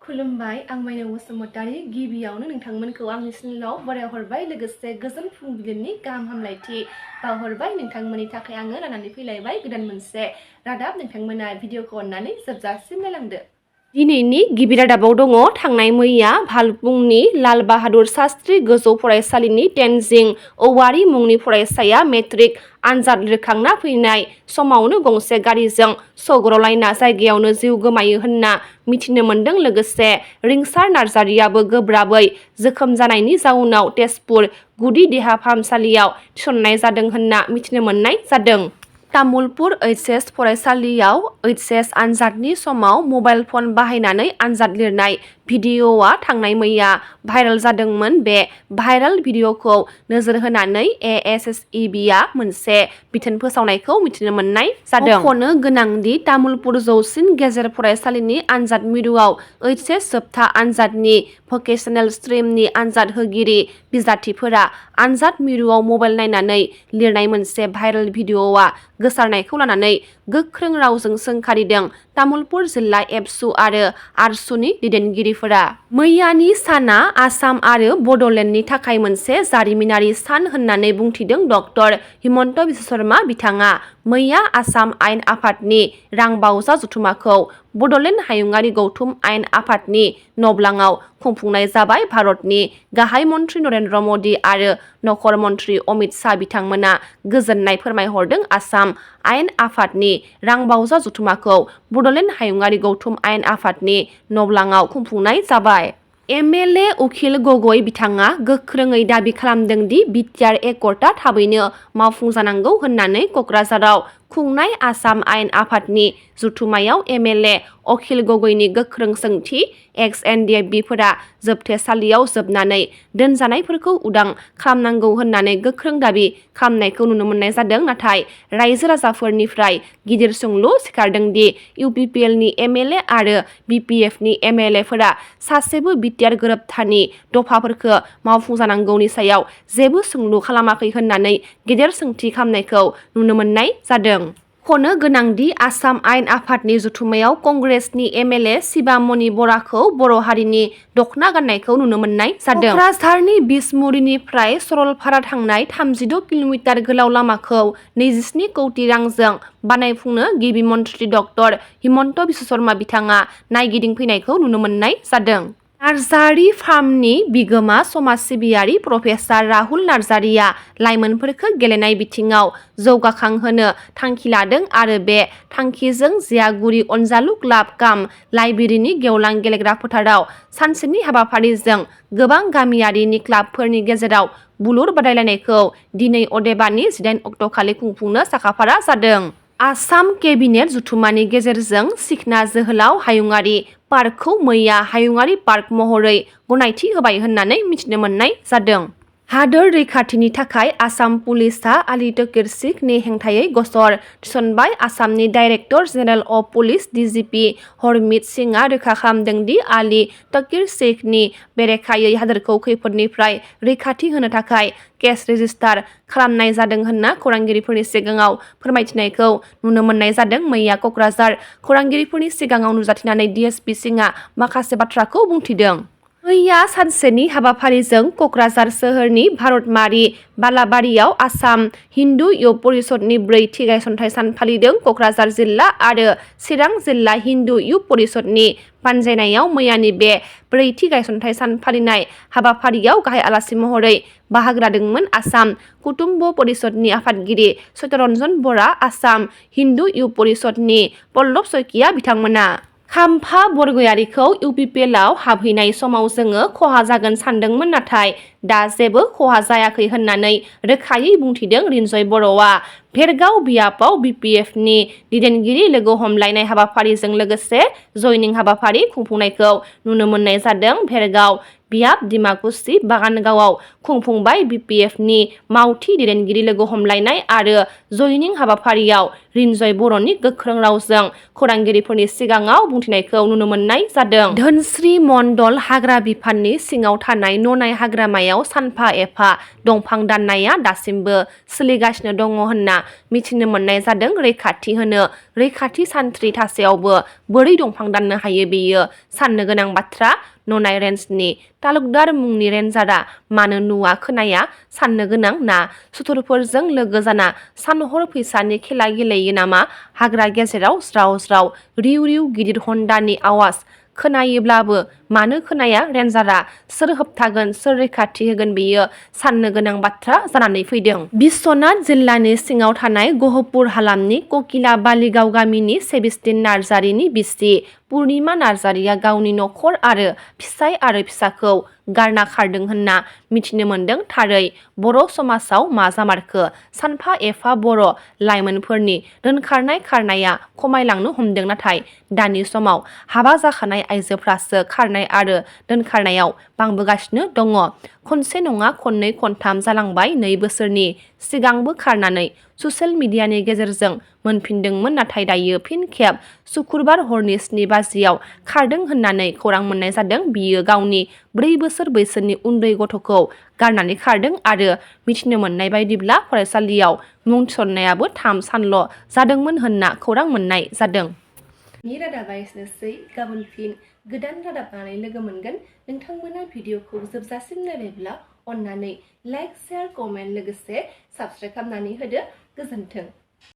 खुलुमबाय आं SMainao Basumatari गिबियावनो नोंथांमोनखौ आंनि चेनेलाव बरायहरबाय लोगोसे गोजोन फुंबिलिनि गाहाम हामलायथि बावहरबाय नोंथांमोननि थाखाय आङो लानानै फैलायबाय गोदान मोनसे रादाब नोंथांमोना भिडिअखौ अननानै जोबजासिम नायलांदो। दिनैनि गिबि रादाबाव दङ थांनाय मैया भालुकपुंनि लाल बाहादुर शास्त्री गोजौ फरायसालिनि तेनजिं औवारी मुंनि फरायसाया मेट्रिक आनजाद लिरखांना फैनाय समावनो गंसे गारिजों सौग्रावलायना जायगायावनो जिउ गोमायो होनना मिथिनो मोन्दों। लोगोसे रिंसार नार्जारियाबो गोब्राबै जोखोम जानायनि जाउनाव तेजपुर गुदि देहा फाहामसालियाव थिसननाय जादों होनना मिथिनो मोननाय जादों। तामुलपुर एइचएस फरायसालियाव एइचएस आनजादनि समाव मबाइल फन बाहायनानै आनजाद लिरनाय भिडिअ'आ थांनाय मैया भाइरेल जादोंमोन। बे भाइरेल भिडिअ'खौ नोजोर होनानै एएसएसइबिआ मोनसे बिथोन फोसावनायखौ मिथिनो मोननाय जादों। मख'नो गोनांदि तामुलपुर जौसिन गेजेर फरायसालिनि आनजाद मिरुआव एइचएस जोबथा आनजादनि भकेसनेल स्ट्रिमनि आनजाद होगिरि बिजाथिफोरा आनजाद मिरुआव मबाइल नायनानै लिरनाय मोनसे भाइरेल भिडिअ'आ गोसारनायखौ लानानै गोख्रों रावजों सोंखारिदों तामुलपुर जिल्ला एबसु आरो आरसुनि दैदेनगिरिफोरा। मैयानि साना आसाम आरो बड'लेण्डनि थाखाय मोनसे जारिमिनारि सान होननानै बुंथिदों डक्टर हिमन्त बिश्व शर्मा बिथाङा। मैया आसाम आयेन आफादनि रांबावजा जथुम्माखौ बड'लेण्ड हायुङारि गौथुम आयेन आफादनि नब्लाङाव खुंफुंनाय जाबाय। भारतनि गाहाय मन्त्रि नरेन्द्र मदि आरो नखर मन्त्रि अमित शाह बिथांमोना गोजोननाय फोरमायहरदों। आसाम आयेन आफादनि रांबावजा जथुम्माखौ बड'लेण्ड हायुङारि गौथुम आयेन आफादनि नब्लाङाव खुंफुंनाय जाबाय। एमएलए उखिल गगৈ बिथाङा गोख्रोङै दाबि खालामदों दि बिटिआर एकर्टआ थाबैनो मावफुंजानांगौ होननानै। क'क्राझाराव खुंनाय आसाम आयेन आफादनि जथुम्मायाव एमएलए अखिल गगैनि गोख्रों सोंथि एक्स-एनडिएफबिफोरा जोबथेसालियाव जोबनानै दोनजानायफोरखौ उदां खालामनांगौ होननानै गोख्रों दाबि खालामनायखौ नुनो मोननाय जादों। नाथाय रायजो राजाफोरनिफ्राय गिदिर सोंलु सिखारदों दि इउपिपिएलनि एमएलए आरो बिपिएफनि एमएलएफोरा सासेबो बिटिआर गोरोबथानि दफाफोरखौ मावफुंजानांगौनि सायाव जेबो सोंलु खालामाखै होननानै गेदेर सोंथि खालामनायखौ नुनो मोननाय जादों। मख'नो गोनांदि आसाम आयेन आफादनि जथुम्मायाव कंग्रेसनि एमएलए शिबामणि बराखौ बर' हारिनि दखना गाननायखौ नुनो मोननाय जादों। क'क्राझारनि बिसमुरिनिफ्राय सरलपारा थांनाय 36 किल'मिटार गोलाव लामाखौ 27 कौटि रांजों बानायफुंनो गिबि मन्थ्रि डक्टर हिमन्त बिश्व शर्मा बिथाङा नायगिदिंफैनायखौ नुनो मोननाय जादों। नार्जारी फार्मनि बिगोमा समाज सिबियारि प्रफेसार राहुल नार्जारिया लाइमोनफोरखौ गेलेनाय बिथिङाव जौगाखांहोनो थांखि लादों आरो बे थांखिजों जियागुरि अनजालु क्लाब काम लाइब्रेरिनि गेवलां गेलेग्रा फोथाराव सानसेनि हाबाफारिजों गोबां गामियारिनि क्लाबफोरनि गेजेराव बुलुर बादायलायनायखौ दिनै अदेबानि 18 अक्ट'खालि खुंफुंनो साखाफारा जादों। आसाम केबिनेट जथुम्मानि गेजेरजों सिखना जोहोलाव हायुङारि पार्कखौ मैया हायुङारि पार्क महरै गनायथि होबाय होननानै मिथिनो मोननाय जादों। हादोर रैखाथिनि थाखाय आसाम पुलिसआ आली तकिर शेखनि हेंथायै गसर थिसनबाय। आसामनि director general of police DGP Harmeet सिंहआ रोखा खालामदों दि आली तकिर शेखनि बेरेखायै हादोरखौ खैफोदनिफ्राय रैखाथि होनो थाखाय केस रेजिस्टार खालामनाय जादों होनना खौरांगिरिफोरनि सिगाङाव फोरमायथिनायखौ नुनो मोननाय जादों। मैया क'क्राझार खौरांगिरिफोरनि सिगाङाव नुजाथिनानै डिएसपि सिंहआ माखासे बाथ्राखौ बुंथिदों। मैया सानसेनि हाबाफारिजों क'क्राझार सोहोरनि भारतमारि बालाबारियाव आसाम हिन्दु युथ परिषदनि 4थि गायसनथाइ सान फालिदों। क'क्राझार जिल्ला आरो चिरां जिल्ला हिन्दु युथ परिषदनि बानजायनायाव मैयानि बे 4थि गायसनथाइ सान फालिनाय हाबाफारियाव गाहाय आलासि महरै बाहागो लादोंमोन आसाम कुटुम्ब परिषदनि आफादगिरि सत्यरन्जन बरा, आसाम हिन्दु युथ परिषदनि पल्लब शइकिया बिथांमोना। खाम्फा बरगयारिखौ इउपिपिएलआव हाबहैनाय समाव जोङो खहा जागोन सानदोंमोन नाथाय दा जेबो खहा जायाखै होननानै रोखायै बुंथिदों रिन्जय बर'आ। भेरगाव बियाबाव बिपिएफनि दैदेनगिरि लोगो हमलायनाय हाबाफारिजों लोगोसे जयनिं हाबाफारि खुंफुंनायखौ नुनो मोननाय जादों। भेरगाव बियाब डिमाकुसि बागानगावआव खुंफुंबाय बिपिएफनि मावथि दैदेनगिरि लोगो हमलायनाय आरो जयनिं हाबाफारियाव रिन्जय बर'नि गोख्रों रावजों खौरांगिरिफोरनि सिगाङाव बुंथिनायखौ नुनो मोननाय जादों। धोनस्री मण्डल हाग्रा बिफाननि सिङाव थानाय ननाय हाग्रामायाव सानफा एफा दंफां दाननाया दासिमबो सोलिगासिनो दङ होनना मिथिनो मोननाय जादों रैखाथि होनो रैखाथि सान्थ्रि थासेयावबो बोरै दंफां दाननो हायो बेयो साननो गोनां बाथ्रा ननाय रेन्जनि तालुकदार मुंनि रेन्जारा मानो नुवा खोनाया साननो गोनां ना सुथुरफोरजों लोगो जाना सानहर फैसानि खेला गेलेयो नामा हाग्रा गेजेराव ज्राव ज्राव रिउ रिउ गिदिर हन्डानि आवाज खोनायोब्लाबो मानो खोनाया रेन्जारा सोर होबथागोन सोर रैखाथि होगोन बेयो साननो गोनां बाथ्रा जानानै फैदों। बिश्वनाथ जिल्लानि सिङाव थानाय गहपुर हालामनि ककिला बालिगाव गामिनि सेबिस्टिन नार्जारिनि बिसि पुर्णिमा नार्जारिया गावनि नखर आरो फिसाय आरो फिसाखौ गारना खारदों होनना मिथिनो मोनदों थारै बर' समाजाव मा जामारखो सानफा एफा बर' लाइमोनफोरनि दोनखारनाय खारनाया खमायलांनो हमदों नाथाय दानि समाव हाबा जाखानाय आइजोफ्रासो खारनाय आरो दोनखारनायाव बांबोगासिनो दङ खनसे नङा खननै खनथाम जालांबाय 2 बोसोरनि सिगांबो खारनानै ससियेल मिडियानि गेजेरजों मोनफिनदोंमोन नाथाय दायो फिन खेब सुक्रुबार हरनि 7 बाजियाव खारदों होननानै खौरां मोननाय जादों बियो गावनि 4 बोसोर बैसोनि उन्दै गथ'खौ गारनानै खारदों आरो मिथिनो मोननाय बायदिब्ला फरायसालियाव मुं थिसननायाबो 3 सानल' जादोंमोन होनना खौरां मोननाय जादों। रादाबा एसेनोसै गाबोन फिन गोदान रादाब लानानै लोगो मोनगोन नोंथांमोना भिडिअखौ जोबजासिम नायबायब्ला अन्नानै लाइक शेयार कमेन्ट लोगोसे साबस्क्राइब खालामनानै होदो गोजोन्थों।